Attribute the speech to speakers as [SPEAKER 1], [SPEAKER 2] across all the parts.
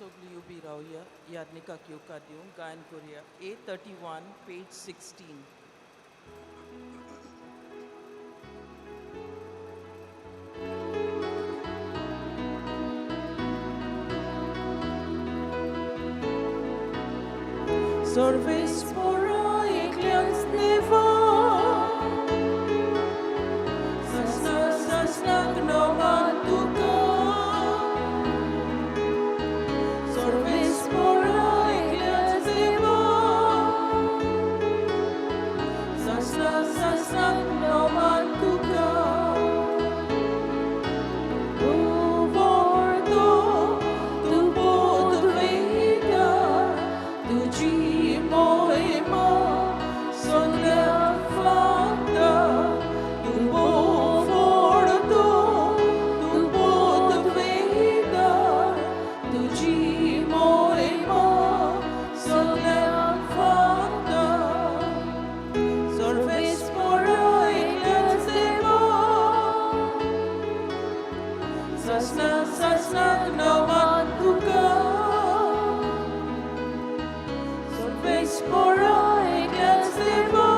[SPEAKER 1] सगळीं उबी रावया, यादनिकाक येवकार दिवंक गायन करुया. A31 page 16. सर्वेस्परा एकल्याच देवा, सासना सासनाक नमान तुका. सर्वेस्परा एकल्याच देवा, सासना सासनाक नमान तुका. तूं व्हडलो, तूं पदवेता, तुजी मोहिमा सगळ्याक फावता. तूं व्हडलो, तूं पदवेता, तुजी मोहिमा सगळ्याक फावता. सर्वेस्परा एकल्याच देवा, सासना सासनाक नमान तुका. सर्वेस्परा एकल्याच देवा,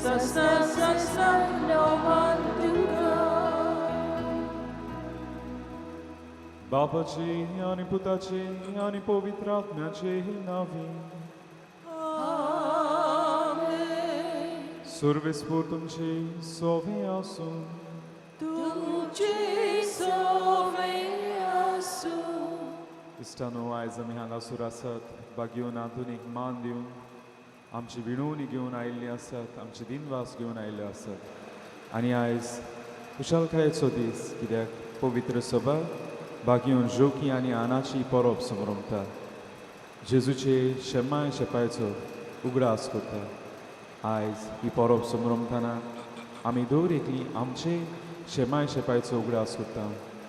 [SPEAKER 1] सासना सासनाक नमान तुका.
[SPEAKER 2] बापाची आनी पुताची आनी पवित्र आत्म्याचे नांवी.
[SPEAKER 1] आमेन.
[SPEAKER 2] सर्वेस्पोर तुमचे सोवे आसूं.
[SPEAKER 1] तुमचे सोवे आसूं.
[SPEAKER 2] इश्टानो, आयज आमी हांगासर आसात बागयोन आधुनीक मान दिवन आमची विणवणी घेवन आयिल्ली आसात, आमची दिनवास घेवन आयिल्ले आसात. आनी आयज खुशालकायेचो दीस, कित्याक पवित्र सभा बागयोन जोकी आनी आनाची परब समरमता, जेजूचे शेमाय शेपायचो उगडास करता. आयज ही परब समरमतना आमी दर एकली आमचे शेमाय शेपायचो उगडास करता,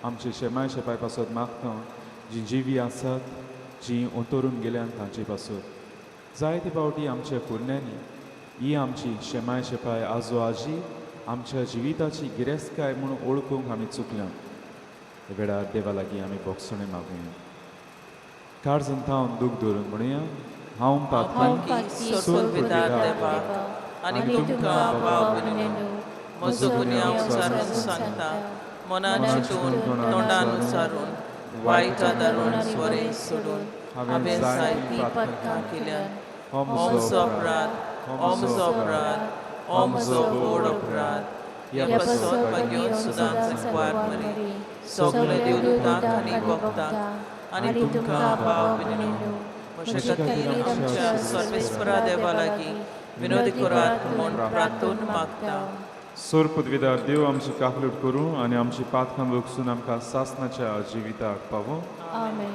[SPEAKER 2] आमचे शेमाय शेपाय पासत मागता, जी जिवी आसात, जी अंतरून गेल्यान तांचे पासत. जायते फावटी आमच्या कुरण्यांनी ही आमची शेमाय शेपाय आजो आजी आमच्या जिविताची गिरेस्तकाय म्हूण वळखूंक आमी चुकल्या. वेळार देवा लागीं आमी बोगसणें मागुया. काळजान थावन दूख धरून म्हणुया, हांव पातकी
[SPEAKER 1] सोदविदार देवाक आनी तुमकां भाव भयणींनो म्हजो गुन्यांव उचारून सांगता. मनान चिंतून, तोंडान उचारून, वायट आदारून, स्वरे सोडून हांवें जायतीं पातकां केल्यात. हो म्हजो अपराध, हो म्हजो अपराध, हो म्हजो व्हड अपराध. ह्या पासत भाग्योन सदांच कुवार मरी, सगळे देवदूतांक आनी भक्तांक आनी तुमकां भाव भयणींनो म्हज्या खातीर आमच्या सर्वेस्परा देवा लागीं विनोदी करात म्हूण प्रार्थून मागता.
[SPEAKER 2] सोर पदवीदार देव आमची काकलूट करूं आनी आमची पातकां बगसून आमकां सासनाच्या जिविताक पावूं.
[SPEAKER 3] आमेन.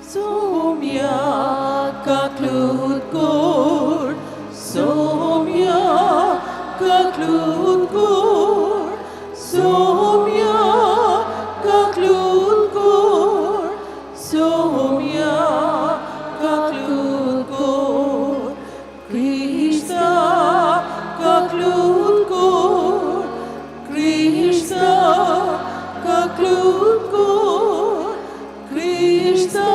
[SPEAKER 1] सोम्या काकलूट कोर, सोम्या काकलूट कोर, सोम्या काकलूट कोर, सोम्या काकलूट कोर, क्रिस्ता काकलूट कोर, क्रिस्ता काकलूट कोर, क्रिस्ता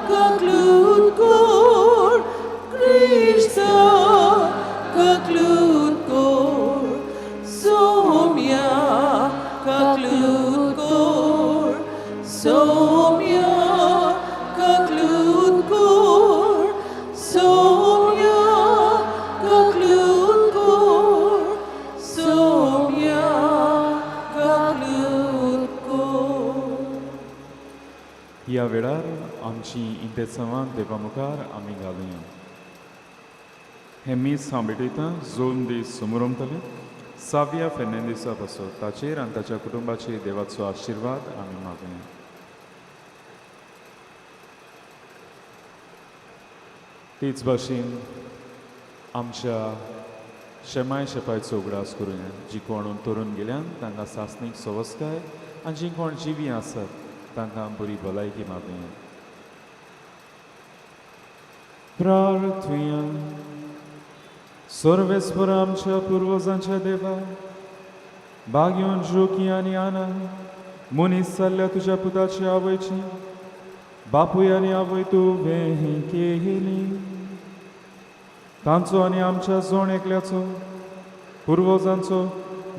[SPEAKER 1] काकलूट कोर, क्रिस्ता काकलूट कोर, सोम्या काकलूट कोर, सोम्या काकलूट कोर, सोम्या काकलूट कोर, सोम्या काकलूट कोर.
[SPEAKER 2] ह्या वेळार आमची इंतेसांवां देवा मुखार आमी घालुया. हें मीस हांव भेटयतां जोन दीस समोरमतले साविया फेर्नांदीसा पासत. ताचेर आनी ताच्या कुटुंबाचेर देवाचो आशिर्वाद आमी मागुया. तेच भाशेन आमच्या शेमाय शेपायचो उगडास करुया, जी कोण अंतरून गेल्यान तांकां सासणीक सवस्काय आनी जी कोण जिवी आसात तांकां बरी भलायकी मागुया. प्रार्थुया. सर्वेस्पर आमच्या पुर्वजांच्या देवा, बागेवन जोकी आनी आना मनीस जाल्ल्या तुज्या पुताची आवयची बापूय आनी आवय तुवें केली. तांचो आनी आमच्या जण एकल्याचो पुर्वजांचो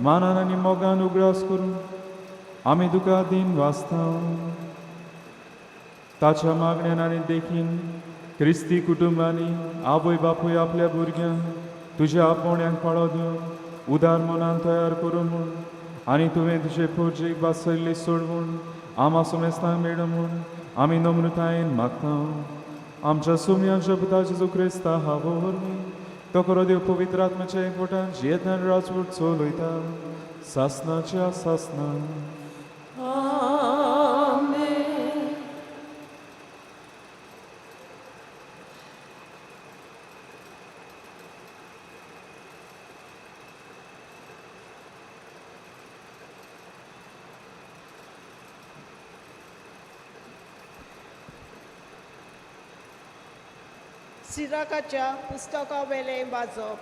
[SPEAKER 2] मानान आनी मोगान उगडास करून आमी तुका दीन वाचता. ताच्या मागण्यान आनी देखीन क्रिस्ती कुटुंबांनी आवय बापूय आपल्या भुरग्यांक तुज्या आपोवण्याक पाळो दिवन उदार मनान तयार करूं म्हूण आनी तुवें तुजे पोरजेक वाचयल्ली सोडवून आमा समेस्तांक मेळूं म्हूण आमी नम्रतायेन मागता. आमच्या सुमयांच्या पुता जेजू क्रिस्ता हावो वरवीं तो खरो देव पवित्र आत्म्याच्या एकवटान जियेतान राजवट चलयता सासनाच्या सासना.
[SPEAKER 1] आमेन.
[SPEAKER 3] सिराकाच्या पुस्तकावेलें वाजप.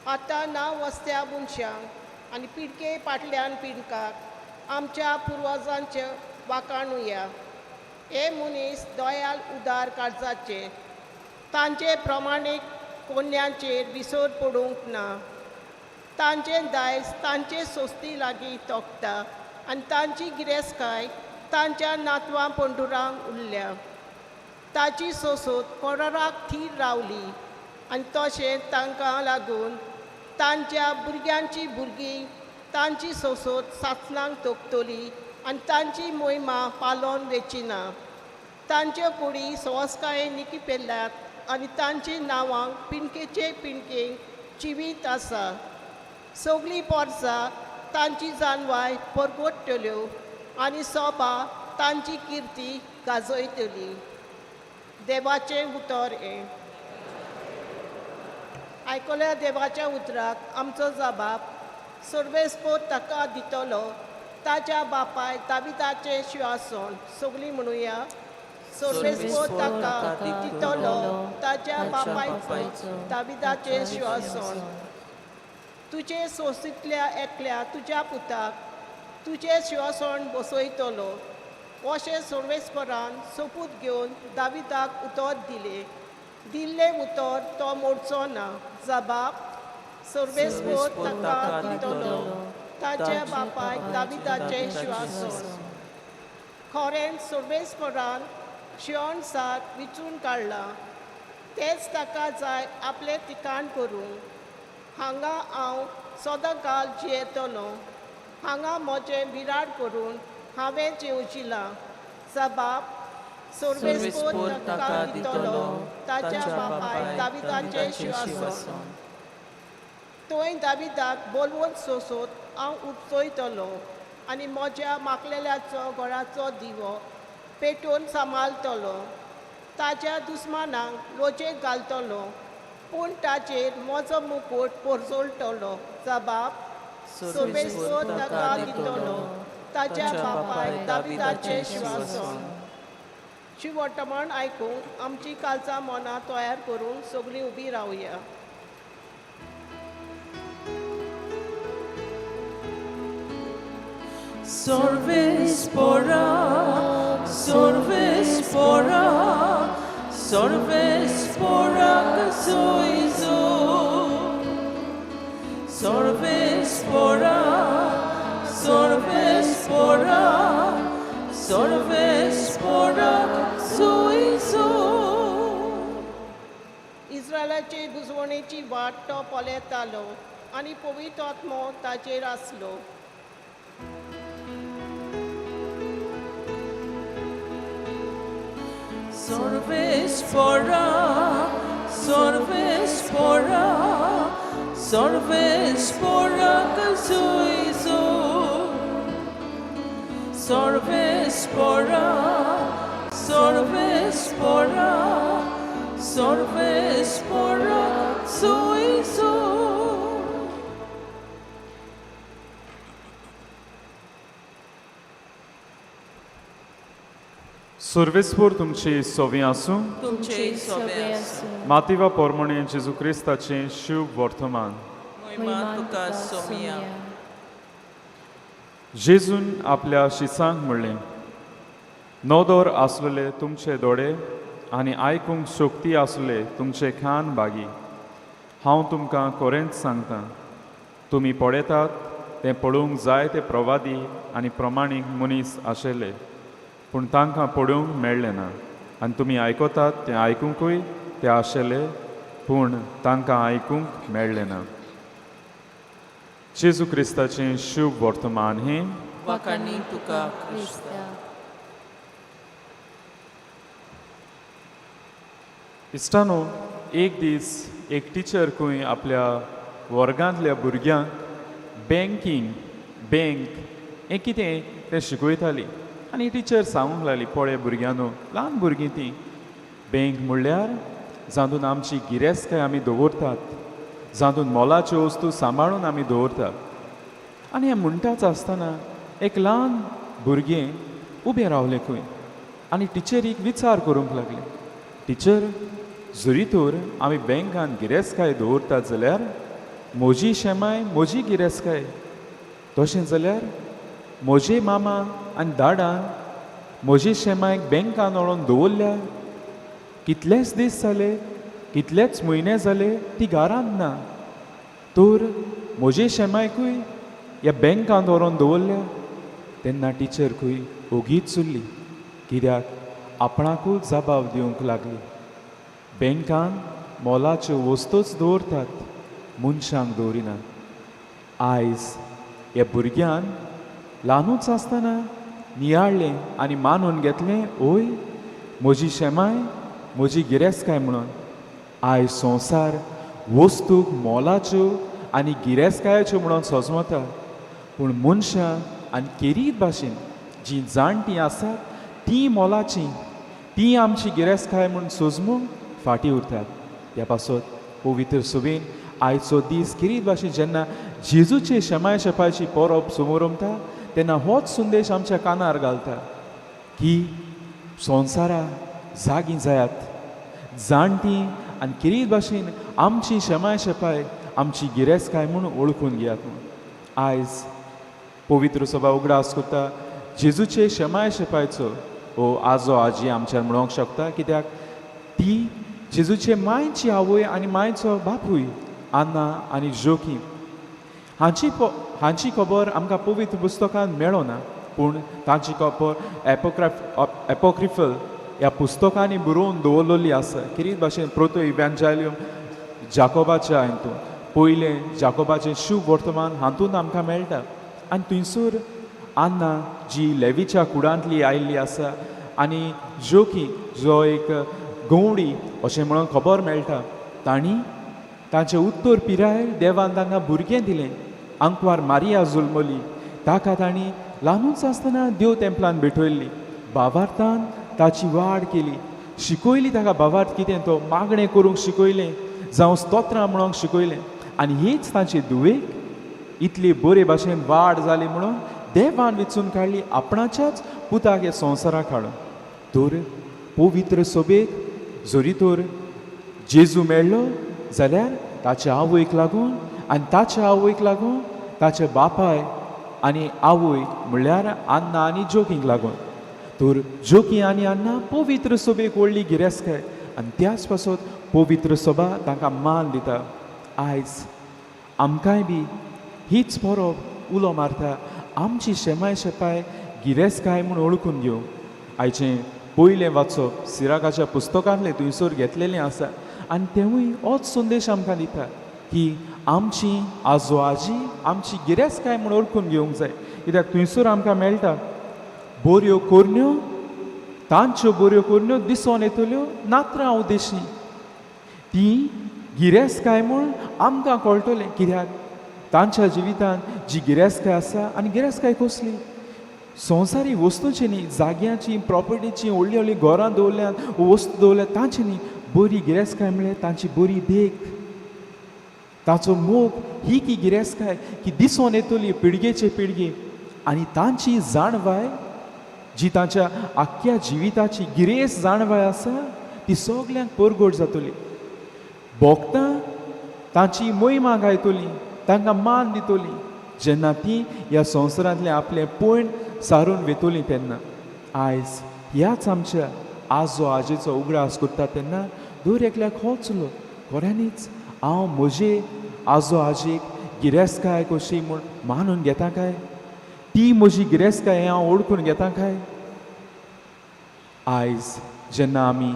[SPEAKER 3] आतां नांव वस्त्या मनशांक आनी पिडके पाटल्यान पिडकाक आमच्या पुर्वजांचे वाकाणुया. हे मनीस दयाल उदार काळजाचे, तांचे प्रमाणीक कोन्यांचेर विसर पडूंक ना. तांचें दायज तांचे सोस्ती लागीं तोखता आनी तांची गिरेस्तकाय तांच्या नातवां पंडुरांक उरल्या. ताची सोसोत कोराराक थीर रावली आनी तशें तांकां लागून तांच्या भुरग्यांची भुरगीं तांची सोसोत सासणांक तोखतली आनी तांची मोहिमा पालोवन वेची ना. तांच्यो कुडी सवस्कायेन निकिपेल्यात आनी तांची नांवां पिंडकेचे पिंडकेक जिवीत आसा. सगळीं पोरसां तांची जानवाय परगटतल्यो आनी सोबा तांची किर्ती गाजयतली. देवाचें उतर हें. आयकल्या देवाच्या उतराक आमचो जबाब सर्वेस्पोर ताका दितलो ताच्या बापाय दाविदाचें शिंवासन. सगळीं म्हणुया, सर्वेस्पोर ताका दितलो ताच्या बापाय दाविदाचें शिंवासन. तुजे सोसींतल्या एकल्या तुज्या पुताक तुजें शिंवासन बसयतलो अशें सर्वेस्परान सोपूत घेवन दाविदाक उतर दिलें. दिल्लें उतर तो मोडचो ना. जबाब सर्वेस्पोर ताका दितलो ताच्या बापायक दाविदाचें शिंवासन. खरेंच सर्वेस्परान शिंवण सार विचून काडलां, तेंच ताका जाय आपलें ठिकाण करूंक. हांगा हांव सदांकाल जियेतलो, हांगा म्हजें विराट करून हांवें जेवजिलां. जबाब सर्वेस्पोर ताका दितलो ताच्या बापायक दाविदाचें शिंवासन. थंय दाविदाक बोलवंत सोसोत हांव उपसयतलो आनी म्हज्या मागलेल्याचो घराचो दिवो पेटोवन सांबाळटलो. ताच्या दुस्मानांक लोजेक घालतलो, पूण ताचेर म्हजो मुकूट पोरजोळटलो. जबाब सर्वेस्पोर ताका दितलो ताच्या बापायक दाविदाचें शिंवासन. शिवटमण आयकूंक आमची कालचा मनां तयार करून सगळीं उबी रावया.
[SPEAKER 1] सर्वेस्पोरा, सर्वेस्पोरा, सर्वेस्पोरा कसोइजो. सर्वेस्पोरा, सर्वेस्पोरा, सर्वेस्पोरा कसोइजो.
[SPEAKER 3] इस्रायलाचे बुजवणेची वाट तो पळयतालो आनी पवित्र आत्मो ताचेर आसलो.
[SPEAKER 1] सर्वेस्पोरा, सर्वेस्पोरा, सर्वेस्पोरा कसोइजो. सर्वेस्पोरा, सर्वेस्पोरा, सर्वेस्पोरा कसोइजो.
[SPEAKER 2] सर्वेस्पोर तुमची सोवी आसूं.
[SPEAKER 1] तुमचे सोबे आसूं.
[SPEAKER 2] माती वा पोरमणे जेजू क्रिस्ताचें शुभ वर्तमान.
[SPEAKER 1] मोहिमा तुका सोमिया.
[SPEAKER 2] जेजून आपल्या शिसांक म्हणलें, नदर आसलेले तुमचे दोळे आनी आयकूंक शक्ती आसले तुमचे खान बागी. हांव तुमकां खरेंच सांगता, तुमी पळयतात तें पळोवंक जाय ते प्रवादी आनी प्रमाणीक मनीस आशिल्ले, पूण तांकां पळोवंक मेळ्ळें ना, आनी तुमी आयकतात तें आयकुंकूय ते आशिल्ले, पूण तांकां आयकूंक मेळ्ळें ना. जेजू क्रिस्ताचें शुभ वर्तमान हें.
[SPEAKER 1] वाखाणी तुका क्रिस्ता.
[SPEAKER 2] इश्टानो, एक दीस एक टिचर खंय आपल्या वर्गांतल्या भुरग्यांक बँकींग, बँक हें कितें तें शिकयताली आनी टिचर सांगूंक लागली, पळय भुरग्यांनो, ल्हान भुरगीं तीं, बँक म्हणल्यार जातून आमची गिरेस्तकाय आमी दवरतात, जातून मोलाच्यो वस्तू सांबाळून आमी दवरतात. आनी हें म्हणटाच आसतना एक ल्हान भुरगें उबें रावलें खंय आनी टिचरीक विचार करूंक लागलें, टिचर, जरी तर आमी बँकान गिरेस्तकाय दवरतात जाल्यार म्हजी शेमाय म्हजी गिरेस्तकाय, तशें जाल्यार म्हजे मामा आनी दाडान म्हजे शेमायक बँकान व्हरोन दवरल्या, कितलेच दीस जाले, कितलेच म्हयने जाले ती घरांत ना, तर म्हजे शेमायकूय ह्या बँकान व्हरोन दवरल्या. तेन्ना टिचर खंय ओगीच उरली, कित्याक आपणाकूच जबाब दिवंक लागली. बँकान मोलाच्यो वस्तूच दवरतात, मनशांक दवरिनात. आयज ह्या भुरग्यान ल्हानूच आसतना नियाळ्ळें आनी मानून घेतलें, ओय म्हजी शेमाय म्हजी गिरेस्तकाय म्हणून. आयज संवसार वस्तूक मोलाच्यो आनी गिरेस्तकायेच्यो म्हणून सजमता, पूण मनशां आनी केरीत भाशेन जीं जाणटीं आसात तीं मोलाचीं, तीं आमची गिरेस्तकाय म्हूण सोजमूंक फाटीं उरतात. ह्या पासत पवित्र सभेन आयचो दीस केरीत भाशेन जेन्ना जेजूचे शेमाय शेपायची परब समोरमता तेन्ना होच संदेश आमच्या कानार घालता की संवसारा जागीं जायात, जाणटीं आनी केरीत भाशेन आमची शेमाय शेपाय आमची गिरेस्तकाय म्हूण वळखून घेयात म्हूण. आयज पवित्र सभा उगडास करता जेजूचे शेमाय शेपायचो हो आजो आजी आमच्यान म्हणोंक शकता, कित्याक ती जेजूचे मांयची आवय आनी मांयचो बापूय आन्ना आनी जोकीम हांची खबर आमकां पवित्र पुस्तकान मेळना, पूण तांची खबर एपोक्रिफल ह्या पुस्तकांनी बरोवन दवरलेली आसा. कितें भाशेन प्रोतो इव्हेंजालियम जाकोबाच्या हितून पयलें जाकोबाचें शुभ वर्तमान हातूंत आमकां मेळटा. आनी थंयसर आन्ना जी लेवीच्या कुडांतली आयिल्ली आसा आनी जोकी जो एक गंवडी अशें म्हणून खबर मेळटा, तांणी तांचे उत्तर पिरायेर देवान तांकां भुरगें दिलें. आंकवार मारिया जुल्मली, ताका तांणी ल्हानूच आसतना देव तेंपलान भेटयल्ली, भावार्थान ताची वाड केली, शिकयली ताका भावार्थ कितें तो मागणें करूंक शिकयलें, जावं स्तोत्रां म्हणूंक शिकयलें. आनी हीच तांची धुवेक इतली बरे भाशेन वाड जाली म्हणून देवान विचून काडली आपणाच्याच पुताक ह्या संवसाराक हाडून. तर पवित्र सभेक जरी तर जेजू मेळ्ळो जाल्यार ताच्या आवयक लागून आनी ताच्या आवयक लागून ताच्या बापाय आनी आवय म्हणल्यार आन्ना आनी जोकींक लागून. तर जोकी आनी आन्ना पवित्र सभेक व्हडली गिरेस्तकाय आनी त्याच पासत पवित्र सभा तांकां मान दिता. आयज आमकांय बी हीच परब उलो मारता, आमची शेमाय शेपाय गिरेस्तकाय म्हूण वळखून घेवंक. आयचें पयलें वाचप सिराकाच्या पुस्तकांतलें थंयसर घेतलेलें आसा आनी तेवूय होच संदेश आमकां दिता की आमची आजो आजी आमची गिरेस्तकाय म्हूण वळखून घेवंक जाय, कित्याक थंयसर आमकां मेळटा बऱ्यो करण्यो, तांच्यो बऱ्यो करण्यो दिसोन येतल्यो नात्रां उद्देशी, ती गिरेस्तकाय म्हूण आमकां कळटलें, कित्याक तांच्या जिवितांत जी गिरेस्तकाय आसा. आनी गिरेस्तकाय कसली? संवसारी वस्तूंची न्ही, जाग्याची, प्रॉपर्टीची, व्हडली व्हडली घरां दवरल्यात, वस्तू दवरल्यात तांची न्ही. बरी गिरेस्तकाय म्हळ्यार तांची बरी देख, ताचो मोग, ही की गिरेस्तकाय की दिसोन येतली पिळगेचे पिळगे. आनी तांची जाणवाय जी तांच्या आख्ख्या जिविताची गिरेस्त जाणवाय आसा ती सगल्यांक परगट जातली. भोगतां तांची मोहिमा गायतली, तांकां मान दितली जेन्ना ती ह्या संवसारांतलें आपलें पयण सारून वेतली तेन्ना. आयज ह्याच आमच्या आजो आजेचो उगडास करता तेन्ना दर एकल्याक होच उलो, खऱ्यांनीच हांव म्हजे आजो आजेक गिरेस्तकाय कशी म्हूण मानून घेता काय? ती म्हजी गिरेस्तकाय हें हांव ओळखून घेता काय? आयज जेन्ना आमी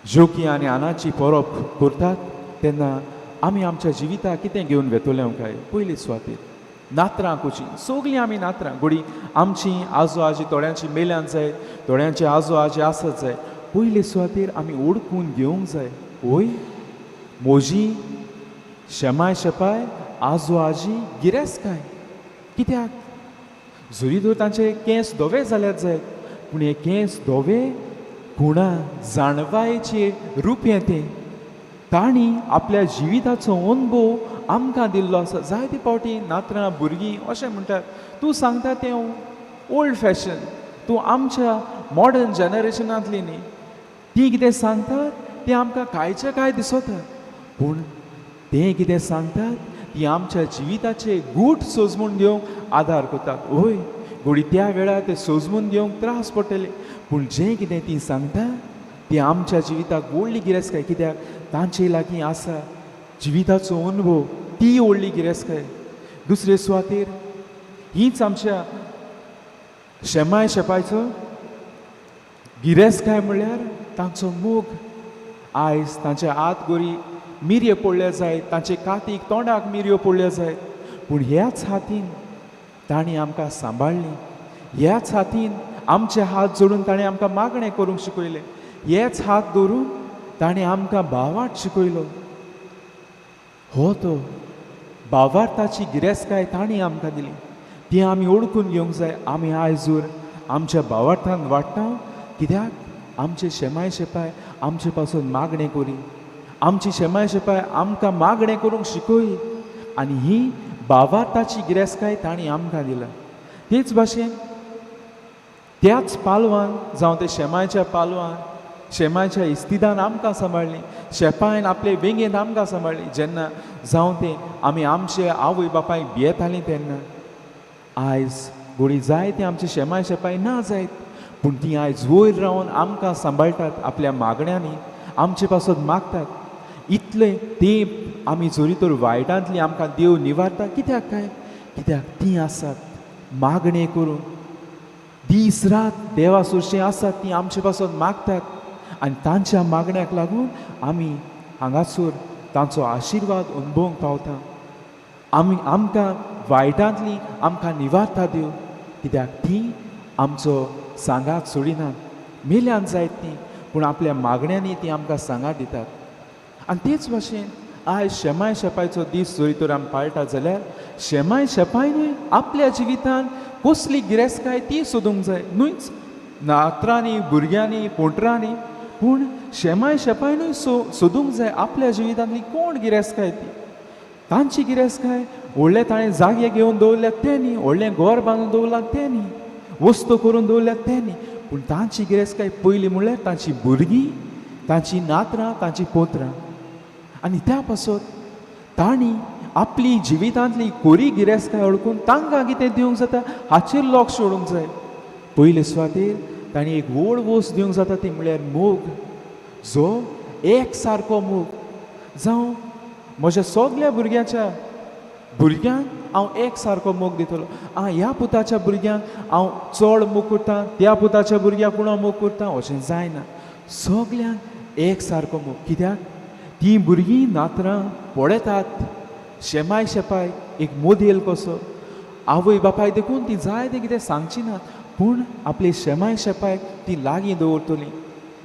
[SPEAKER 2] जोकी आनी आनाची परब करतात तेन्ना आमी आमच्या जिविताक कितें घेवन वेतले काय? पयले सुवातेर नातरां कशी सगळीं आमी नातरां घोडी आमची आजो आजी थोड्यांची मेल्यान जाय, थोड्यांची आजो आजी आसत जाय. पयले सुवातेर आमी ओळखून घेवंक जाय, वय म्हजी शेमाय शेपाय आजो आजी गिरेस्तकाय. कित्याक? जरी तर तांचे केंस धवे जाल्यात जायत, पूण हे केंस धवे गुणा जाणवायेचे रूप हें तें. तांणी आपल्या जिविताचो अनुभव आमकां दिल्लो आसा. जायते फावटी नातरां भुरगीं अशें म्हणटात, तूं सांगता तें ओल्ड फॅशन, तूं आमच्या मॉडर्न जनरेशनांतली न्ही, ती कितें सांगतात तें आमकां कांयचें कांय दिसता, पूण तें कितें सांगतात ती आमच्या जिविताचे गूट सोजमून घेवंक आदार करतात. वय घोडी त्या वेळार ते सोजमून घेवंक त्रास पडटले, पूण जें कितें ती सांगता ती आमच्या जिविताक व्हडली गिरेस्तकाय. कित्याक? तांचे लागीं आसा जिविताचो अनुभव, ती व्हडली गिरेस्तकाय. दुसरे सुवातेर हीच आमच्या शेमाय शेपायचो गिरेस्तकाय म्हणल्यार तांचो मोग. आयज तांच्या हात गोरी मिरयो पडल्या जायत, तांचे कातीक तोंडाक मिरयो पडल्या जायत, पूण ह्याच हातीन तांणी आमकां सांबाळ्ळी, ह्याच हातीन आमचे हात जोडून ताणें आमकां मागणें करूंक शिकयलें, हेच हात धरून ताणें आमकां भावार्थ शिकयलो. हो तो भावार्थाची गिरेस्तकाय तांणी आमकां दिली, ती आमी ओळखून घेवंक जाय. आमी आयज जर आमच्या भावार्थान वाडटा, कित्याक आमचे शेमाय शेपाय आमचे पासून मागणें करी, आमची शेमाय शेपाय आमकां मागणें करूंक शिकय, आनी ही भावार्थाची गिरेस्तकाय तांणी आमकां दिला. तेच भाशेन त्याच पालवान जावं ते शेमायच्या पालवान, शेमायच्या इस्तिदान आमकां सांबाळ्ळी, शेपायन आपले वेंगेंत आमकां सांबाळ्ळी. जेन्ना जावं तें आमी आमचे आवय बापायक भियेतालीं तेन्ना आयज घोडी जाय तें आमचे शेमाय शेपाय ना जायत, पूण ती आयज वयर रावन आमकां सांबाळटात, आपल्या मागण्यांनी आमचे पासत मागतात. इतलें तें आमी जरी तर वायटांतली आमकां देव निवारता, कित्याक काय? कित्याक तीं आसात मागणें करून दीस रात देवा सुरशें आसात, तीं आमचे पासत मागतात आनी तांच्या मागण्याक लागून आमी हांगासर तांचो आशिर्वाद अनुभवंक पावता. आमी आमकां वायटांतली आमकां निवारता देव, कित्याक ती आमचो सांगात सोडिनात. मेल्यान जायत ती, पूण आपल्या मागण्यांनी ती आमकां सांगात दितात. आनी तेच भाशेन आयज शेमाय शेपायचो दीस जरी तर आमी पाळटा जाल्यार शेमाय शेपायनूय आपल्या जिवितान कसली गिरेस्तकाय ती सोदूंक जाय, न्हूच नातरांनी भुरग्यांनी पोंटरांनी, पूण शेमाय शेपायनूय सोदूंक जाय आपल्या जिवितांतली कोण गिरेस्तकाय ती. तांची गिरेस्तकाय व्हडले ताणें जागे घेवन दवरल्यात तें न्ही, व्हडलें घर बांदून दवरलां तें न्ही, वस्तू करून दवरल्यात तें न्ही, पूण तांची गिरेस्तकाय पयलीं म्हणल्यार तांची भुरगीं, तांची नातरां, तांची पोत्रां. आनी त्या पासत तांणी आपली जिवितांतली कोरी गिरेस्तकाय वळखून तांकां कितें दिवंक जाता हाचेर लक्ष ओडूंक जाय. पयले सुवातेर तांणी एक व्हड वस्त दिवंक जाता ती म्हणल्यार मोग, जो एक सारको मोग. जावं म्हज्या सगल्या भुरग्यांच्या भुरग्यांक हांव एक सारको मोग दितलो. आं, ह्या पुताच्या भुरग्यांक हांव चड मोग करता, त्या पुताच्या भुरग्याक उणो मोग करता, अशें जायना. सगल्यांक एक सारको मोग, कित्याक तीं भुरगीं नातरां पळयतात शेमाय शेपाय एक मोदेल कसो आवय बापाय देखून ती जाय तें कितें सांगची नात, पूण आपले शेमाय शेपायक ती लागीं दवरतलीं,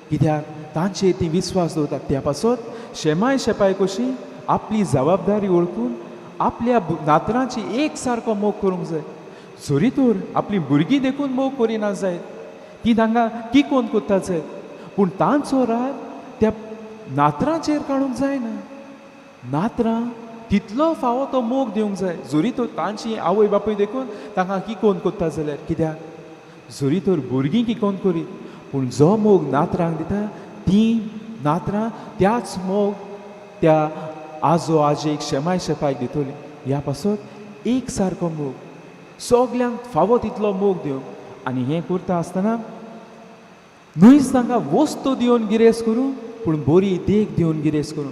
[SPEAKER 2] कित्याक तांचेर ती विस्वास दवरतात. त्या पासत शेमाय शेपाय कशी आपली जबाबदारी वळखून आपल्या नातरांची एक सारको मोग करूंक जाय. जरी तर आपली भुरगीं देखून मोग करिना जायत, ती तांकां किकोन करता जायत, पूण तांचो राग त्या नातरांचेर काडूंक जायना. नातरां तितलो फावो तो मोग दिवंक जाय, जरी तो तांची आवय बापूय देखून तांकां किकोन करता जाल्यार, कित्याक जरी तर भुरगीं किकोन करीत पूण जो मोग नातरांक दिता तीं नातरां त्याच मोग त्या आजो आजयेक शेमाय शेपायक दितली. ह्या पासत एक सारको मोग सगल्यांक फावो तितलो मोग दिवंक आनी हें करता आसतना न्हूच तांकां वस्तू दिवन गिरेस्त करूं पूण बरी देख दिवन गिरेस्त करूं.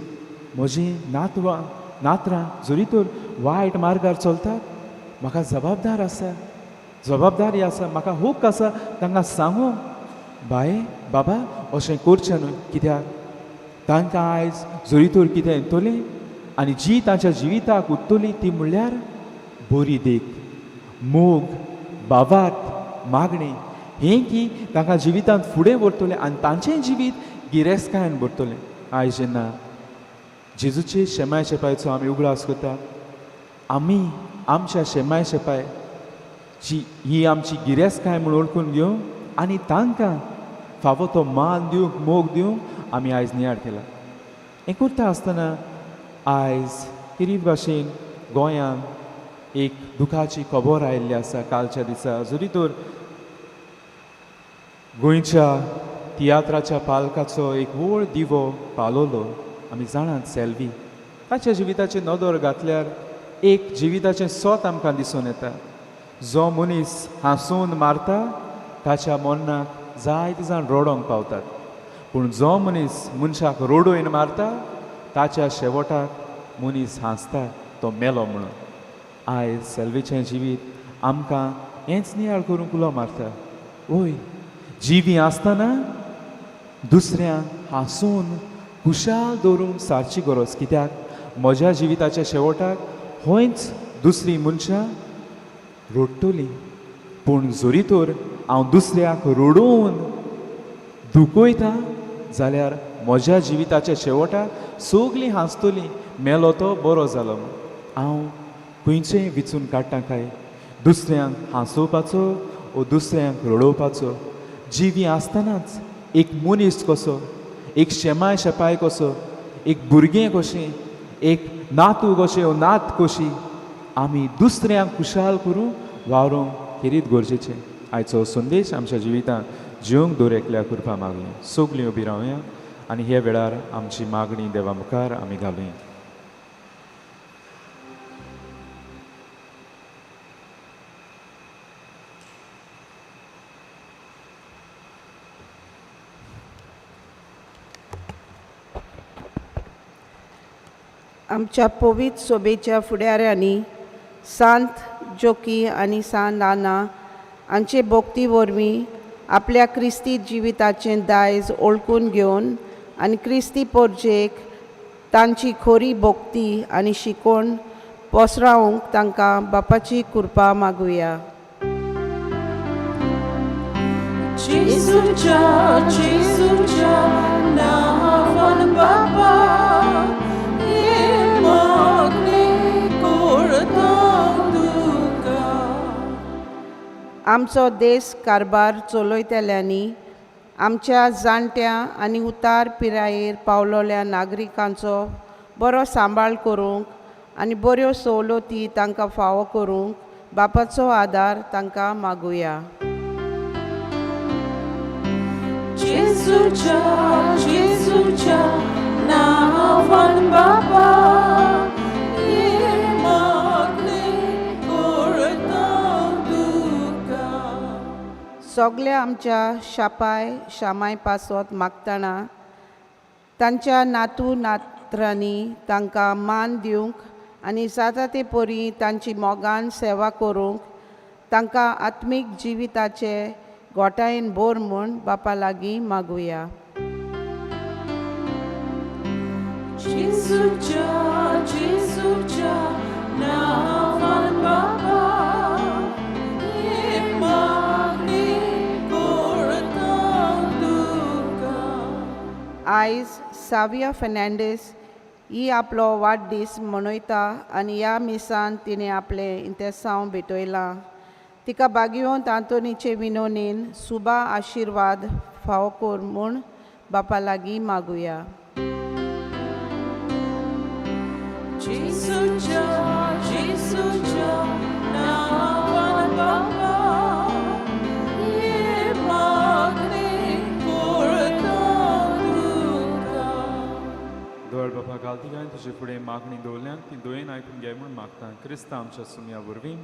[SPEAKER 2] म्हजी नातवां नातरां जरी तर वायट मार्गार चलतात म्हाका जबाबदार आसा, जबाबदारी आसा, म्हाका हूक आसा तांकां सांगूंक बाये बाबा अशें करचें न्हय. कित्याक तांकां आयज जरी तर कितें येतलें आनी जी तांच्या जिविताक उरतली ती म्हणल्यार बरी देख, मोग, भावार्थ, मागणें हें की तांकां जिवितांत फुडें व्हरतलें आनी तांचें जिवीत गिरेस्तकायेन भरतलें. आयज जेन्ना जेजूचे शेमाय शेपायचो आमी उगडास करता आमी आमच्या शेमाय शेपाय जी ही आमची गिरेस्तकाय म्हूण वळखून घेवन आनी तांकां फावो तो मान दिवंक मोग दिवंक आमी आयज नियाळ केला. हें करता आसतना आयज खेरीत भाशेन गोंयांत एक दुखाची खबर आयिल्ली आसा कालच्या दिसा. जरी तर गोंयच्या तियात्राच्या पालकाचो एक व्हड दिवो पालवलो आमी जाणात सेल्वी, ताच्या जिविताचेर नदर घातल्यार एक जिविताचें सत आमकां दिसून येता. जो मनीस हांसून मारता ताच्या मरणाक जायते जाण रडोंक पावतात पूण जो मनीस मनशाक रडोवन मारता ताच्या शेवटाक मनीस हांसता तो मेलो म्हणून. आयज सेल्वीचें जिवीत आमकां हेंच नियाळ करूंक उलो मारता. वय जिवी आसतना दुसऱ्यांक हांसून खुशाल दवरूंक सारची गरज. कित्याक म्हज्या जिविताच्या शेवटाक खंयच दुसरी मनशां रडटली पूण जरी तर हांव दुसऱ्याक रडोवन दुखयता जाल्यार म्हज्या जिविताच्या शेवटाक सगलीं हांसतलीं मेलो तो बरो जालो. हांव खंयचें विचून काडटा काय दुसऱ्यांक हांसोवपाचो ओ दुसऱ्यांक रडोवपाचो? जिवी आसतनाच एक मनीस कसो, एक शेमाय शेपाय कसो, एक भुरगें कशें, एक नातू कशें ओ नात कशी आमी दुसऱ्यांक खुशाल करूंक वावरूंक खेरीत गरजेचें. आयचो संदेश आमच्या जिवितांत जिवंक दर एकल्या कृपा मागली. सगलीं उबी रावया आनी हे वेळार आमची मागणी देवा मुखार आमी घालुया.
[SPEAKER 4] आमच्या पवित्र सोबेच्या फुडाऱ्यांनी सांत जोकी आनी सांत आना हांचे भक्ती वरवीं आपल्या क्रिस्ती जिविताचें दायज ओळखून घेवन आनी क्रिस्ती पोरजेक तांची खोरी भक्ती आनी शिकोवण पसरावंक तांकां बापाची कृपा मागुया.
[SPEAKER 1] जेजूच्या जेजूच्या नांवान बाबा हे मागणी करता तुका.
[SPEAKER 4] आमचो देश कारभार चलयतल्यांनी आमच्या जाणट्या आनी उतार पिरायेर पावलोल्या नागरिकांचो बरो सांबाळ करूंक आनी बऱ्यो सवलती तांकां फावो करूंक बापाचो आदार तांकां मागुया.
[SPEAKER 1] जेजूच्या जेजूच्या नांवान बाबा हे मागणी करता तुका.
[SPEAKER 4] सगल्या आमच्या शापाय शामाय पासत मागतना तांच्या नातू नातरांनी तांकां मान दिवंक आनी जाता ते परी तांची मोगान सेवा करूंक तांकां आत्मीक जिविताचे गोठायेन बोर म्हूण बापा लागीं मागुया.
[SPEAKER 1] जेजूच्या जेजूच्या नांवान बाबा हे मागणी करता तुका.
[SPEAKER 4] आयज साविया फेर्नांडीस ही आपलो वाडदीस मनयता आनी ह्या मिसान तिणें आपलें इंतेसांव भेटयलां. तिका बागिवंत आंतोनीचे विनोनीन सुबा आशिर्वाद फावो कर म्हूण बापा लागीं मागुया.
[SPEAKER 1] जेजूच्या जेजूच्या नांवान बाबा हे
[SPEAKER 2] मागणी दवरल्यान ती दोयेन आयकून घे म्हूण मागता क्रिस्ता आमच्या सुमया वरवीं.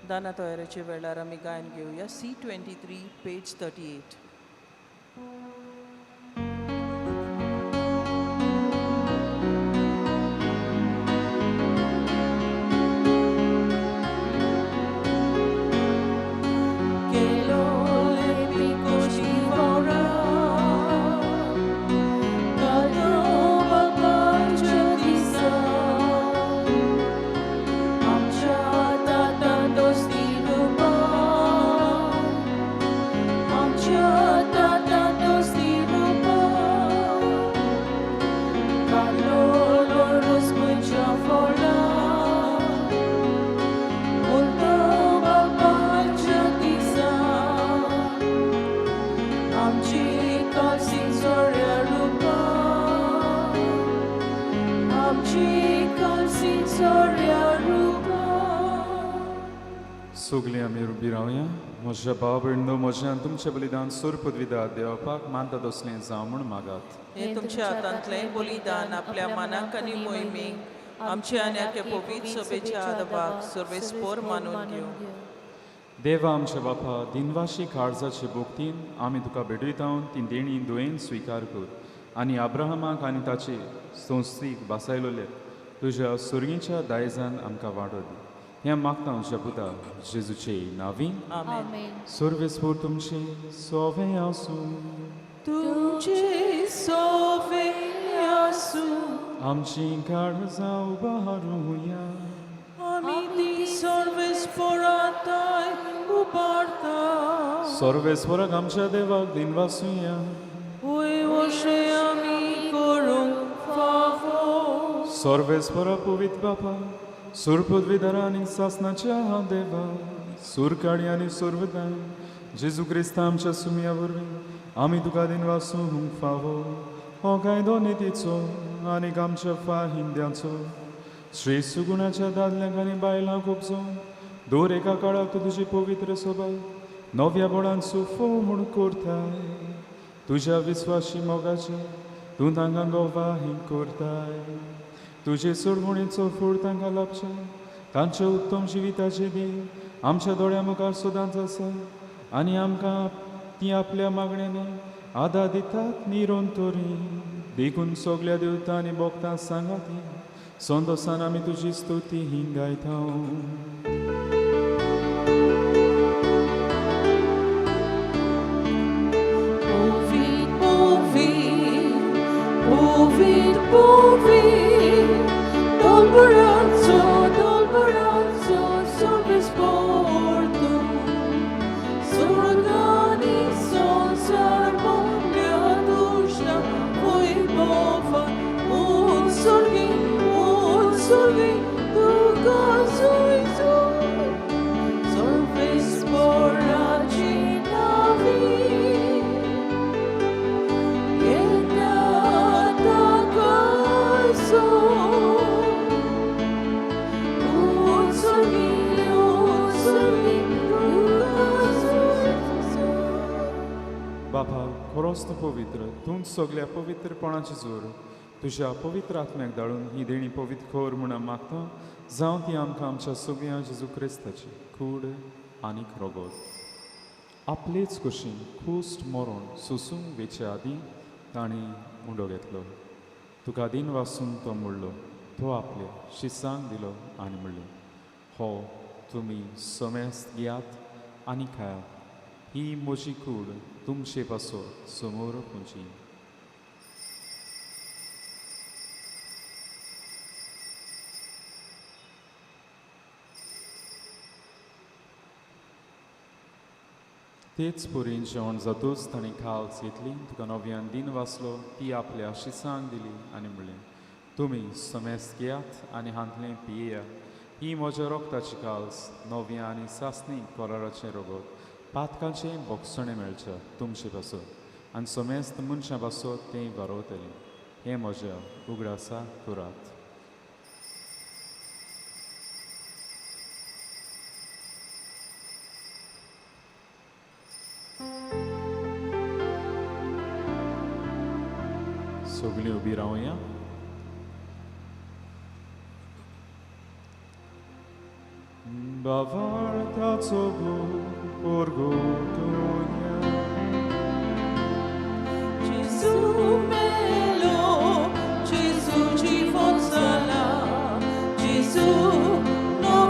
[SPEAKER 1] दाना तयारेच्या वेळार आमी गायन घेवया C23 page 38.
[SPEAKER 2] सगळीं आमी उबी रावया. म्हज्या भाव भयणींनो, म्हजें आनी तुमचें बलिदान सुरपदविदा देवपाक मानता तसलें जावं म्हूण मागात.
[SPEAKER 1] हें तुमच्या हातांतलें बलिदान आपल्या मनाक आनी मोहिमेक आमच्या आनी आख्या पवित्र सभेच्या आदबाक सर्वेस्पोर मानून घेवं.
[SPEAKER 2] देवा आमच्या बापा, दिनवाशी काळजाचे भोगतीन आमी तुका भेटयता ती देणी दुयेन स्विकार कर आनी अब्राहमाक आनी ताचे संस्थीक बासायलोले तुज्या सुर्गीच्या दायजान आमकां वाडो दी. हें मागता आमच्या पुता जेजूचे नांवी.
[SPEAKER 1] आमेन.
[SPEAKER 2] सर्वेस्पोर तुमचे सोवे आसूं.
[SPEAKER 1] तुमचे सोवे आसूं.
[SPEAKER 2] आमची काळजां उबारुया.
[SPEAKER 1] आमी ती सर्वेस्पोराताय उबारता.
[SPEAKER 2] सर्वेस्पोराक आमच्या देवाक दिनवासुया.
[SPEAKER 1] वय वशे आमी करूंक फावो.
[SPEAKER 2] सर्वेस्पोरा पवित्र बापा, सुरपदविदारा आनी सासनाच्या देवा, सुरकाडी आनी सुरवदान जेजू क्रिस्ता आमच्या सुमया वरवीं आमी तुका दिनवासूंक फावो. हो कायदो नितीचो आनी आमच्या फाहिंद्याचो श्री सुगुणाच्या दादल्यांक आनी बायलांक उपजोवन दर एका काळाक तूं तुजी पवित्र सोबा नव्या बोडान सुफो म्हूण करताय. तुज्या विस्वाशी मोगाचे तूं तांकां गोवाही करताय. तुजे सोडवणेचो फूड तांकां लाभचें, तांच्या उत्तम जिविताचे दी आमच्या दोळ्या मुखार सदांच आसा आनी आमकां ती आपल्या मागण्यांनी आदार दितात निरंतरी. देखून सगल्या देवतांनी भोगता सांगा ती संतोसान आमी तुजी स्तुती ही गायता.
[SPEAKER 1] Ovid, Ovid, Dolboranzo, Dolboranzo, Sorvesporto, Sorgani, Sonsar, Bomlia, Dushna, Voibova, Un Sorgi, Duka, Zoizo, Sorvesporaci, Navi.
[SPEAKER 2] बापा, खरोच तूं पवित्र, तूं सगल्या पवित्रपणाची जोर तुज्या पवित्र आत्म्याक धाडून ही देणी पवित्र कर म्हूण मागता. जावं ती आमकां आमच्या सगळ्या जेजू क्रिस्ताची कूड आनीक रगत. आपलेच कुशीन कुश्ट मरण सोसूंक वेचे आदीं ताणें उंडो घेतलो. तुका दिन वासून तो म्हणलो, तो आपल्या शिसांक दिलो आनी म्हणलें, हो तुमी समेस्त घेयात आनी खायात, ही म्हजी कूड तुमचे पासत समोर पुंची. तेच पुरीन जेवण जातूच ताणें खाल्स घेतली, तुका नव्यान दिन वाचलो, ती आपल्या शिसांक दिली आनी म्हणलें, तुमी समेस्त घेयात आनी हांतलें पियेया, ही म्हज्या रोगताची काल्स नव्या आनी सासणी कोराराचें रोगत पातकाचें बोगसणें मेळचें तुमचे पासत आनी समेस्त मनशां पासत तें वारोवतलें. हें म्हज्या उगडासा करात. सगळीं उबी रावया. बाबार्थाचो परगटुया.
[SPEAKER 1] Gesù bello, Gesù ci forza, Gesù non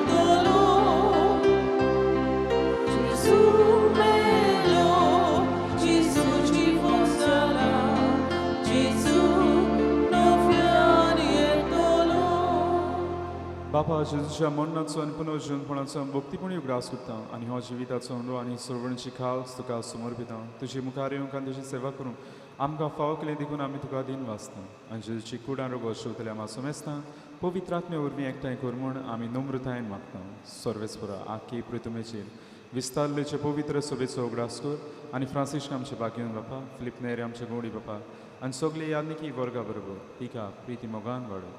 [SPEAKER 1] dolore. Gesù bello, Gesù ci forza, Gesù non dolore.
[SPEAKER 2] बापा जेजूच्या मरणाचो आनी पुनर्जीवनपणाचो भक्तीपणी उगडास करता आनी हो जिविताचो उंडो आनी सर्वणची खास तुका समर्पिता. तुजी मुखार येवंक आनी तुजी सेवा करूंक आमकां फावो केली देखून आमी तुका दिन वाचता आनी जेजूची कुडान रोगो शिवतल्या आमा समेस्ता पवित्र आत्मे वरवीं एकठांय कर म्हूण आमी नम्रतायेन मागता. सर्वेस्परा आखी पृथुमेचेर विस्तारलेचे पवित्र सभेचो उगडास कर आनी फ्रांसिस्क आमचे बागेवन बापा, फिलीप नेरे आमचे गौडी बापा आनी सगळे यादनिकी वर्गा बरोबर तिका प्रिती मोगान वाडो.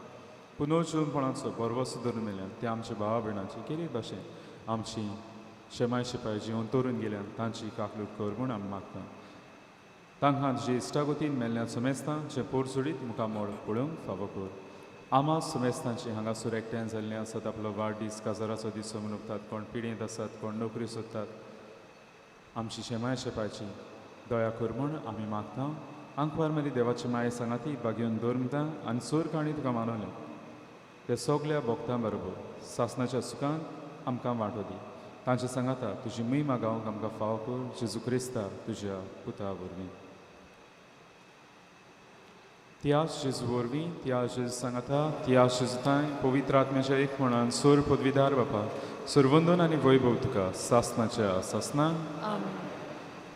[SPEAKER 2] पुनर्जीवनपणाचो बरवस धरून मेल्यान ते आमच्या भावा भयणाची केली भाशेन आमची शेमाय शिपाय जिवन तरून गेल्यान तांची काकलूट कर म्हूण आमी मागता. तांकां तुजे इश्टागतीन मेल्ल्यान समेस्तां जे पोरसुडीत मुखामळ पळोवंक फावो कर. आमा समेस्तांची हांगासर एकठांय जाल्लीं आसात, आपलो वाडदीस काजाराचो दीस मनोवतात, कोण पिडेंत आसात, कोण नोकरी सोदतात, आमची शेमाय शेपायची दया कर म्हूण आमी मागता. आंकवार मदीं देवाची माये सांगाती बागेवन दवर आनी सोर काणी तुका मानवलें ते सगल्या भक्तां बरोबर सासनाच्या सुखान आमकां वांटो दी. तांचे सांगाता तुजी महिमा गावंक आमकां फावो कर जेजू क्रिस्ता तुज्या पुता वरवीं. त्याच जेजू वरवीं, त्याच जेजू सांगाता, त्याच जेजूताय पवित्र आत्म्याच्या एक म्हणान सोर पदवीदार बापा सरवंदन आनी वैभव तुका सासनाच्या सासनान.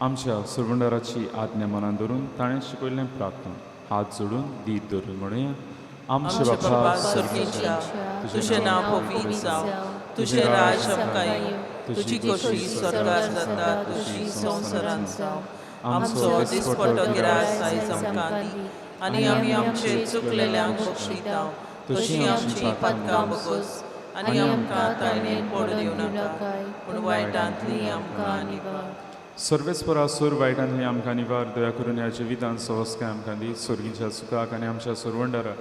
[SPEAKER 2] आमच्या सरवंडाराची आज्ञा मनान धरून ताणें शिकयल्लें प्रार्थना हात जोडून दीत धरून म्हणुया. आमचे बापा
[SPEAKER 1] स्वर्गीच्या, तुझें नांव पवित्र जावं, तुझें राज आमकां येवं, तुजी खोशी स्वर्गार जाता तशी संवसारांत जावं. आमचो दिसपट्टो गिरास आयज आमकां दी आनी आमी आमचे चुकलेल्यांक बक्षिता तशी आमची पातकां बगोस आनी आमकां ताणें पडूं दिवं नाका, पूण वायटांतली आमकां निवार.
[SPEAKER 2] सर्वेस्परा सोर वायटांतली आमकां निवार. दया करून ह्या जिवितान सहजकाय आमकां दी. स्वर्गीच्या सुखाक आनी आमच्या सरवंडारा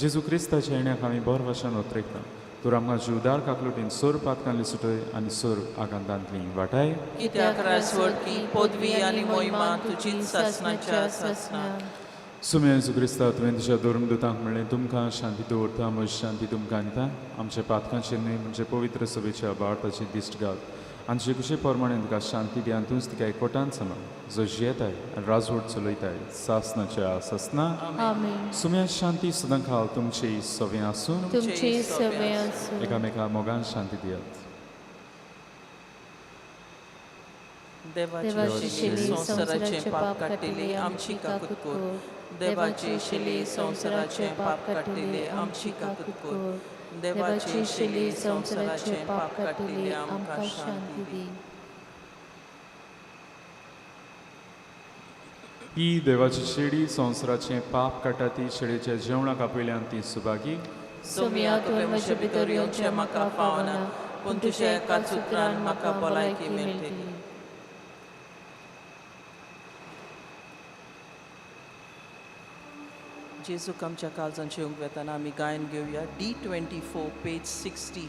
[SPEAKER 2] जेजू क्रिस्ताच्या येण्याक आमी बर भाशेन ओतरेकता. तर आमकां जिवदार काकलुटीन सोर पातकांतली सुटय आनी सोर आकांतांतली वाटाय.
[SPEAKER 1] कित्याक राजवटकी पदवी आनी मोहिमा तुजीच सासनाच्या सासना.
[SPEAKER 2] सुम्या जेजू क्रिस्ता, तुवें तुज्या धर्मदूतांक म्हणलें, तुमकां शांती दवरता, म्हजी शांती तुमकां दिता. आमच्या पातकांचेर न्हय म्हणजे पवित्र सभेच्या भारताची दिश्ट घाल आनी जे कशे प्रमाणे तुका शांती दी आनी तूंच तिका एकवटान सांबाळ, जो जियेताय आनी राजवट चलयताय सासनाच्या सासना. सुम्या शांती सदां खाल तुमची सवे आसून
[SPEAKER 5] तुमची सवे आसूं.
[SPEAKER 2] एकामेका मोगान शांती दियात.
[SPEAKER 1] देवाची शिली संवसाराचें पाप काडटली आमची काकूत कर. देवाची शिली संवसाराचें पाप काडटली आमची काकूत कर. देवाची शिली संवसाराचें पाप काडटली आमकां शांती दी.
[SPEAKER 2] ही देवाची शेडी संवसाराचें पाप काडटा ती शेडीच्या जेवणाक आपयल्यान ती सुभागी.
[SPEAKER 1] सोम्या, तुवें म्हजे भितर येवचें म्हाका फावना, पूण तुज्या एकाच उतरान म्हाका भलायकी मेळटली. जेजूक आमच्या काळजांत येवंक वेतना आमी गायन घेवया. D24 page 60.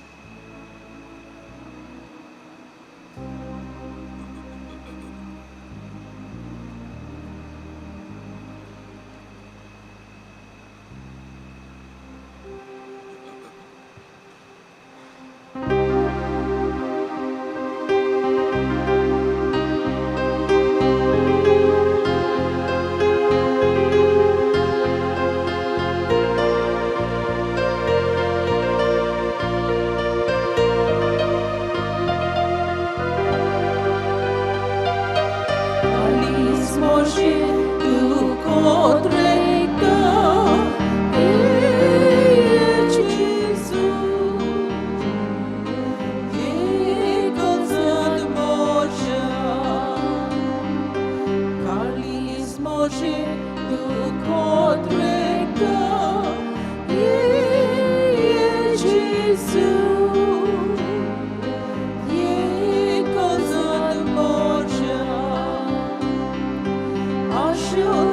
[SPEAKER 1] Aşık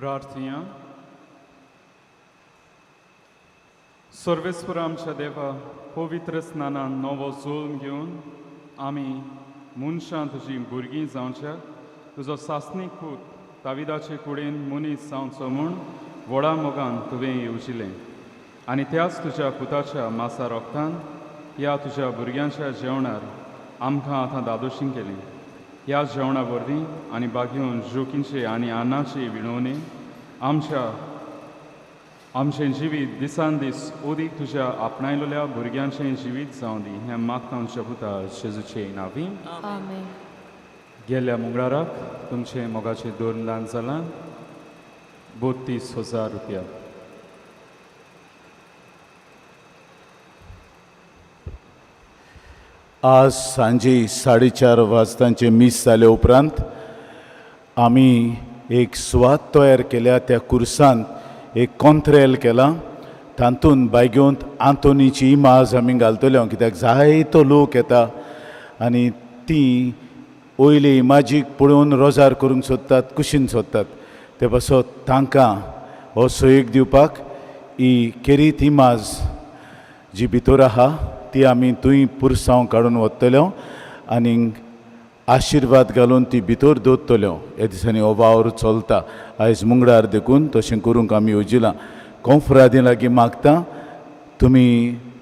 [SPEAKER 2] प्रार्थया. सर्वेस्पर आमच्या देवा, पवित्र स्नानान नवो जोल्म घेवन आमी मनशां तुजी भुरगीं जावच्या तुजो सासणीक पूत दाविदाचे कुडीन मनीस जावचो म्हूण व्हडा मोगान तुवें येवजिलें आनी त्याच तुज्या पुताच्या मासा रोगतान ह्या तुज्या भुरग्यांच्या जेवणार आमकां आतां दादोशीं केली. ह्या जेवणा वरवीं आनी बागेवन जोकींचे आनी अन्नाची विणवणी आमच्या आमचें जिवीत दिसान दीस ओदीक तुज्या आपणायलेल्या भुरग्यांचें जिवीत जावं दी हें मागता आमच्या पुता जेजूचे नांवी.
[SPEAKER 5] आमेन.
[SPEAKER 2] गेल्ल्या मंगळाराक तुमचें मोगाचें दोन ल्हान जालां 32,000 रुपया.
[SPEAKER 6] आज सांजे 4:30 वाजतांचे मीस जाले उपरांत आमी एक सुवात तयार केल्या. त्या कुर्सांत एक कोंत्रेल केलां, तातूंत बायगेवंत आंतोनीची इमाज आमी घालतले, कित्याक जायतो लोक येता आनी ती वयले इमाजीक पळोवन रोजार करूंक सोदतात, कुशीन सोदतात. ते पासत तांकां हो सहयोग दिवपाक ही केरीत इमाज जी भितर आहा ती आमी थंय पुरसांव काडून वतल्यो आनी आशिर्वाद घालून ती भितर दवरतल्यो. ह्या दिसांनी हो वावर चलता आयज मंगळार, देखून तशें करूंक आमी येवजिलां. कोंफ्रादी लागीं मागता तुमी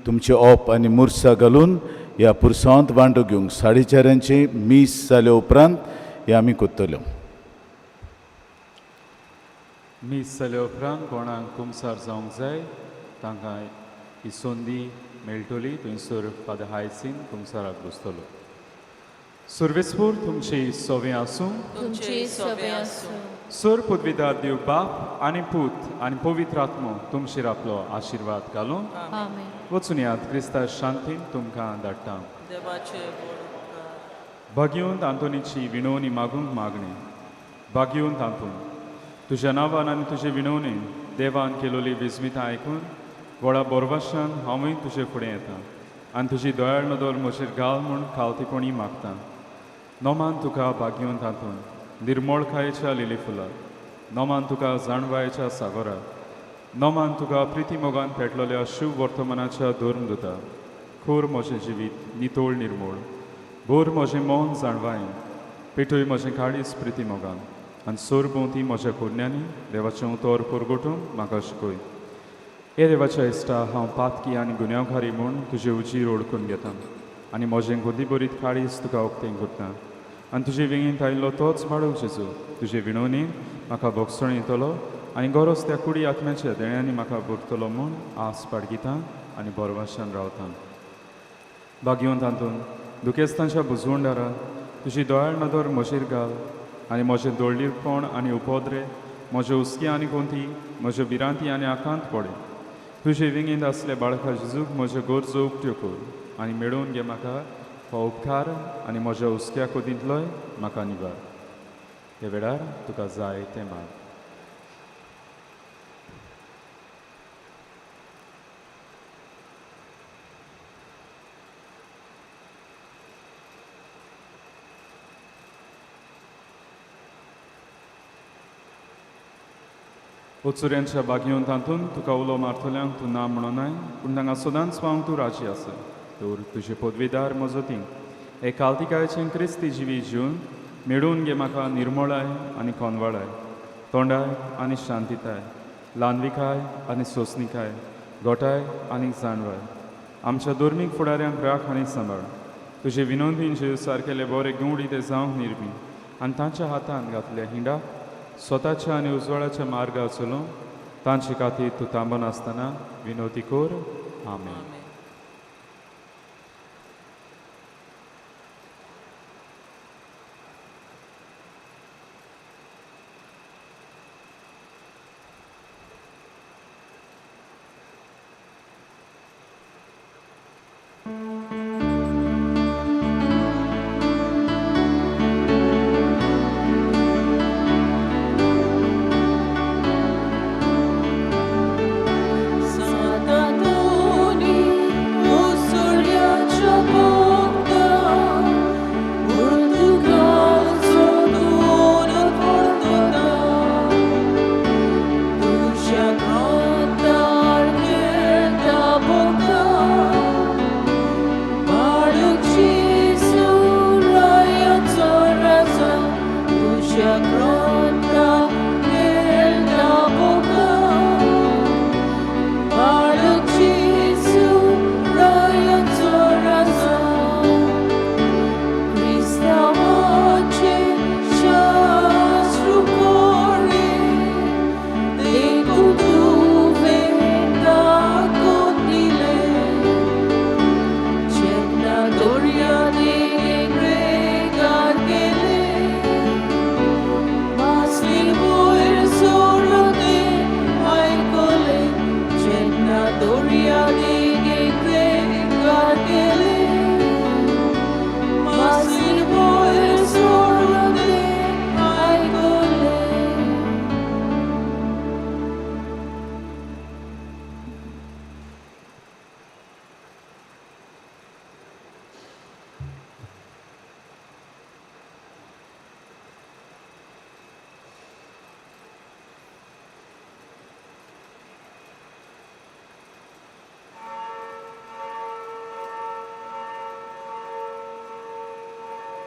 [SPEAKER 6] तुमचें ओप आनी मुरसां घालून ह्या पुरसांवांत वांटो घेवंक. 4:30 मीस जाले उपरांत हें आमी करतल्यो.
[SPEAKER 2] मीस जाले उपरांत कोणाक कुमसार जावंक जाय तांकां ही संदी मेळटली. थंयसर फादर हायसीन कुमसाराक बसतलो. सर्वेस्पर तुमची सोवे आसूं.
[SPEAKER 5] तुमची सोबे आसूं.
[SPEAKER 2] सर पदवीदार देव बाप आनी पूत आनी पवित्र आत्मो तुमचेर आपलो आशिर्वाद घालून.
[SPEAKER 5] आमेन.
[SPEAKER 2] वचून यात क्रिस्ता शांतीन तुमकां धाडटा.
[SPEAKER 1] देवाचे व्हड उपकार.
[SPEAKER 2] भाग्यवंत आंतोनीची विणवणी मागूंक मागणी. भाग्यवंत आंतोन, तुज्या नांवान आनी तुजे विणवणेन देवान केलोली विस्मितां आयकून व्हडा बोरवाशान हांवूय तुजे फुडें येता आनी तुजी दयाळ नदर म्हजेर घाल म्हूण खावतीपणी मागता. नोमान तुका भाग्यवंत आंतोन निर्मोळकायेच्या लिली फुलां, नोमान तुका जाणवायेच्या सागोरा, नोमान तुका प्रिती मोगान पेटलोल्या शिव वर्तमानाच्या धर्मदुता. खोर म्हजें जिवीत नितोळ निर्मोळ, भोर म्हजें मन जाणवायेन, पेटय म्हजें काळीज प्रिती मोगान आनी सोर भोंवती म्हज्या कोरण्यांनी देवाचें उतर परगटूंक म्हाका शिकय. हे देवाच्या इश्टा, हांव पातकी आनी गुन्यांवकारी म्हूण तुजे उजीर ओळखून घेता आनी म्हजें गोदीबरीत काळीज तुका उक्तें करता आनी तुजे वेंगेंत आयिल्लो तोच बाळक जेजू तुजे विणवणेन म्हाका भोगसण येतलो आनी गरज त्या कुडी आत्म्याच्या देण्यांनी म्हाका भरतलो म्हूण आस पाडगिता आनी बरवाशान रावता. भाग्यवंत आंतोन, दुखेस्तांच्या बुजवंडारा तुजी दयाळ नदर म्हजेर घाल आनी म्हजें दोळीरपण आनी उपद्रे, म्हजे हुस्के आनी कोंती, म्हज्यो भिरांती आनी आकांत पडे. तुजे वेंगेंत आसले बाळका जेजूक म्हज्यो गरजो उक्त्यो कर आनी मेळोवन घे म्हाका हो उपकार आनी म्हज्या हुस्क्या कोतींतलोय म्हाका निवार. हे वेळार तुका जाय तें माग. ओचुऱ्यांच्या बागेवन तातूंत तुका उलो मारतल्यांक तूं ना म्हणोनाय, पूण तांकां सदांच पावंक तूं राजी आसा. तर तुजे पदवीदार मजतीन एक आवतिकायेचें क्रिस्ती जिवी जिवन मेळोवन घे म्हाका निर्मळाय आनी कोनवाळाय, तोंडाय आनी शांतिताय, ल्हानविकाय आनी सोंसणिकाय, गोठाय आनी जाणवाय. आमच्या धर्मीक फुडाऱ्यांक राख आनी सांबाळ. तुजे विनोदींचे सारकेले बरे गुंवडी ते जावंक निर्मी आनी तांच्या हातान घातल्या हिंडाक स्वताच्या आनी उजवाडाच्या मार्गार चलोवंक तांचे खातीर तूं थांबनासतना विनोदी कर. आमेन.